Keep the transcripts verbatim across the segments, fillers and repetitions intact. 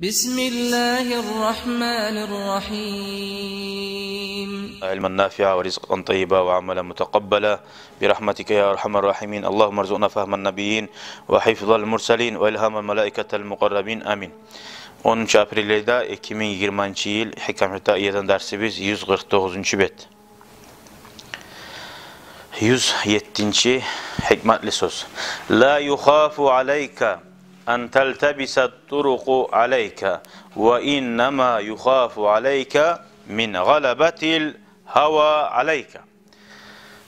بسم الله الرحمن الرحيم. علما نافعا ورزقا طيبا وعملا متقبلا برحمتك يا أرحم الراحمين. اللهم ارزقنا فهم النبيين وحفظ المرسلين وإلهام الملائكة المقربين. آمين. Онунчу апрель айда, эки минг йигирманчы йыл, Гьикам Шатаияден дарсыбыз, юз къыркъ тогъузунчу бет. Юз еттинчи гьикматли сёз. لا يخاف عليك أن تلتبس الطرق عليك، وإنما يخاف عليك من غلبة الهوى عليك.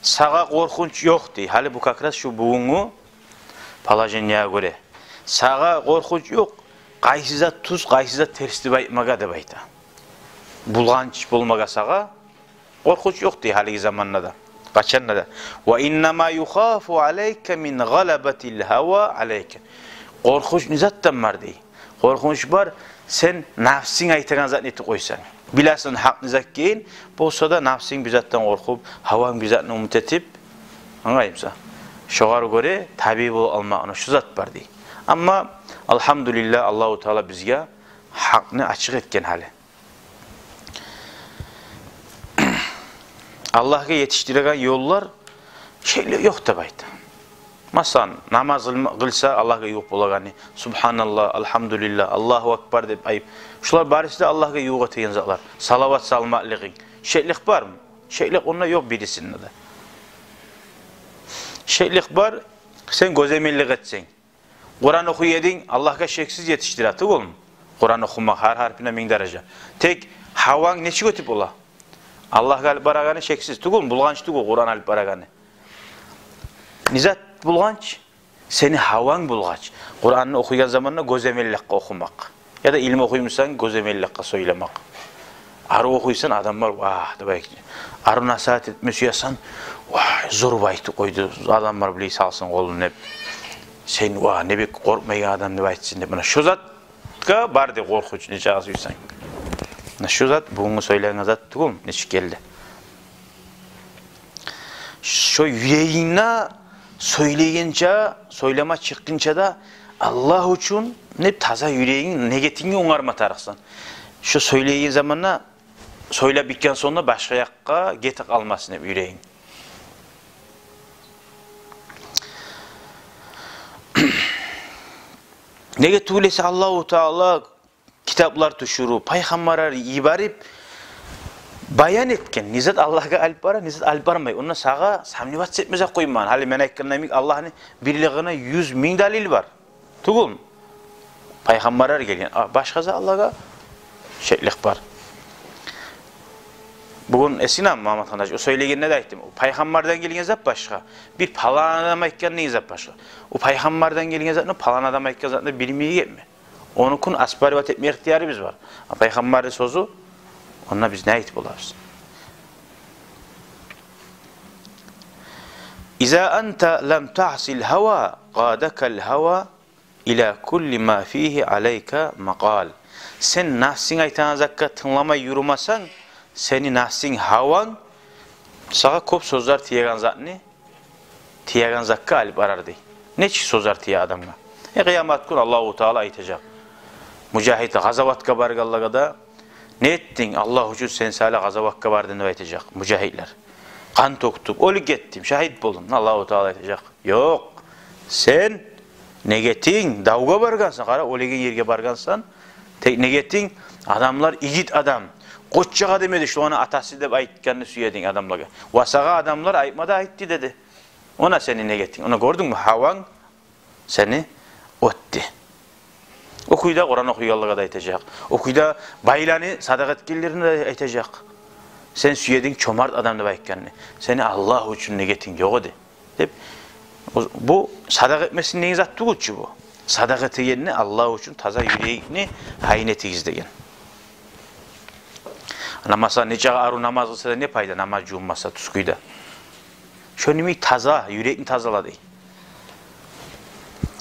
Сагъа къоркъунч ёкъ, дей. Гьали бу как раз шу бугюнгю положениеге гёре. Сагъа къоркъунч ёкъ, къайсы зат тюз, къайсы зат терс деп айтмагъа, деп айта. Булгъанч болмагъа сагъа къоркъунч ёкъ, дей, гьалиги заманда да, къачан да. وإنما يخاف عليك من غلبة الهوى عليك. Къоркъунч не затдан бар, дей? Къоркъунч бар, сен напсынг айтагъан затны этип къойсанг. Билесен гьакъ не зат экенин, болса да напсынг бир затдан къоркъуп, гьаванг бир затны умут этип, англаймысан? Шогъар гёре табии болуп алмакъны, шу зат бар, дей. Амма, алгьамдулиллагь, Аллагьу Таала бизге гьакъны ачыкъ этген гьали. Аллагьгъа етишдиреген ёллар шеклик ёкъ деп айта. Масала, намаз къылма-, къылса Аллагьгъа ювукъ болагъаны, субгьаналлагь, альгьамдулиллагь, Аллагьу акбар деп айтып. Шулар барысы да Аллагьгъа ювукъ этеген затлар. Салават салмакълыгъынг. Шеклик бармы? Шеклик онда ёкъ бирисинде де. Шеклик бар, сен гёземеллик этсенг. Къуран охуй эдинг, Аллагьгъа шексиз етишдире, тюгюлмю? Къуран охумакъ, гьар гьарпына минг даража. Тек гьаванг нечик оьтюп бола? Аллагьгъа алып барагъаны шексиз, тюгюлмю? Булгъанч тюгюл Къуран алып барагъаны. Не зат булгъанч? Сени гьаванг булгъанч. Къуранны охуйгъан заманда гёземелликге охумакъ. Яда илму охуймусан, гёземелликге сёйлемек. Арив охуйсан, адамлар, вагь, деп айт. Арив насигьат этме сюесен, вагь, зор бу айтып къойду, адамлар биле салсын къолун деп. Сен, вагь, не бек къоркъмайгъан адам деп айтсын деп. Муна шу затгъа бар, дей, къоркъунч, нечакъы сюйсенг. Муна шу зат, бугюнгю сёйленген зат тюгюл, нечик гелди. Шо юрегингде сёйлегенче, сёйлеме чыкъгъынча да Аллагь учун деп таза юрегинг, негетингни онгарма тарыкъсан. Шо сёйлеген заманда, сёйлеп битген сонг да башгъа якъгъа гетип къалмасын деп юрегинг. Неге тюгюл эсе Аллагьу Таала китаплар тюшюрюп, пайхаммарлар йиберип, баян этген, не зат Аллагьгъа алып бара, не зат алып бармай. Онда сагъа сомневаться этмеге къоймагъан. Гьали мен айтгъандан йимик, Аллагьны бирлигине юз минг далил бар. Тюгюлмю? Пайхаммарлар гелген. А, башгъа зат Аллагьгъа шеклик бар. Бугюн эсингдеми, Магьаммат Хандач, о сёйлегенде де айтдым. О пайхаммардан гелген зат башгъа. Бир палан адам айтгъан деген зат башгъа. О пайхаммардан гелген затны, палан адам айтгъан затны билмеге герекми? Онукюн оспаривать этме ихтиярыбыз бар. А пайхаммарны сёзю, онда биз не айтып болабыз? إذا أنت لم تعص الهوى قادك الهوى إلى كل ما فيه عليك مقال. Сен напсынг айтагъан затгъа тынгламай юрюмесенг, сени напсынг, гьаванг сагъа кёп сёзлер тиеген затны, тиеген затгъа алып барар, дей. Нечик сёзлер тие адамгъа? Э, къыямат гюн Аллагьу Таала айтажакъ. Мужагьид къазаватгъа баргъанлагъа да: «Не этдинг? Аллагь учун сен саялы къазаватгъа бардым», — деп айтажакъ мужагьидлер. «Къан тёкдюм, оьлюп гетдим, шагьит болдум». Аллагьу Таала айтажакъ: «Ёкъ, сен негетинг, давгъа баргъансан, къара, оьлеген ерге баргъансан, тек негетинг, адамлар, игит адам, къоччакъ адам эди, шуланы атасы деп айтгъанны сюе эдинг адамлагъа. Ва сагъа адамлар айтма да айтды», — деди. Она сени негетинг, она гёрдюнгмю, гьаванг сени оьтдю. О кюйде Къуран охуйгъанлагъа да айтажакъ. О кюйде байланы, садагъа этгенлерине де айтажакъ. Сен сюе эдинг чомарт адам деп айтгъанны. Сени Аллагь учун негетинг ёкъ эди деп. О, бу садагъа этмесин деген зат тюгюл чю бу. Садагъа этегенни Аллагь учун таза юрегингни гьайын этигиз деген. Намазда нечакъы арив намаз къылса да не пайда, намаз жувунмаса тюз кюйде? Шону йимик таза, юрекни тазала дей.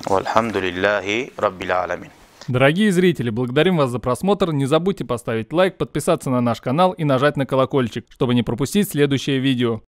Валгьамдулиллагьи раббил аламин. Дорогие зрители, благодарим вас за просмотр. Не забудьте поставить лайк, подписаться на наш канал и нажать на колокольчик, чтобы не пропустить следующее видео.